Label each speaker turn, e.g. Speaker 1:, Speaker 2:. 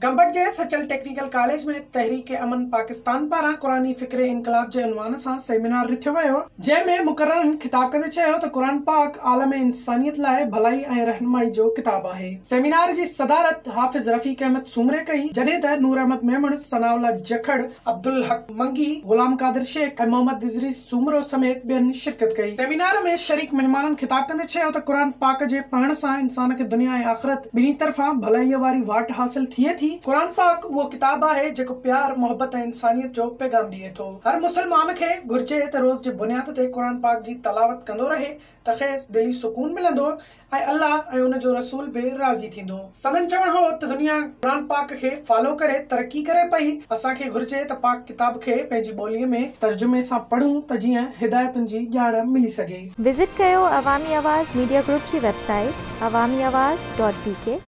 Speaker 1: گمبٽ جي Sachal technical college ۾ تحريڪ امن پاڪستان پاران قرآني فڪري انقلاب جي عنوان سان سيمينار رٿيو ويو، جنهن ۾ مقررن خطاب ڪندي چيو ته قرآن پاڪ عالم انسانيت لاء ڀلائي ۽ رهنمائي جو ڪتاب آهي. سيمينار جي صدارت حافظ رفيق احمد سومري ڪئي، جڏهن ته نور احمد ميمڻ، ثناء الله جکڙ، عبدالحق منگي، غلام قادر شيخ ۽ محمد ادريس سومرو سميت ٻين شرڪت ڪئي. سيمينار ۾ شريڪ مهمانن خطاب ڪندي چيو ته قرآن پاڪ جي پڙهڻ سان انسان کي دنيا ۽ آخرت ٻنهي طرفان ڀلائيء واري واٽ حاصل ٿئي ٿي. قرآن پاڪ اهو ڪتاب آهي جيڪو پيار، محبت ۽ انسانيت جو پيغام ڏئي ٿو. هر مسلمان کي گهرجي ته روز جي بنياد تي قرآن پاڪ جي تلاوت ڪندو رهي ته کيس دلي سڪون ملندو ۽ الله ۽ ان جو رسول به راضي ٿيندو. سندن چوڻ هو ته دنيا قرآن پاڪ کي فالو ڪري ترقي ڪري پئي، اسان کي گهرجي ته پاڪ ڪتاب کي پنهنجي ٻوليء ۾ ترجمي سان پڙهون ته جيئن هدايتن جي ڄاڻ ملي سگهي.
Speaker 2: وزٽ ڪيو عوامي آواز ميڊيا گروپ جي web site Awami Awaz dot B K.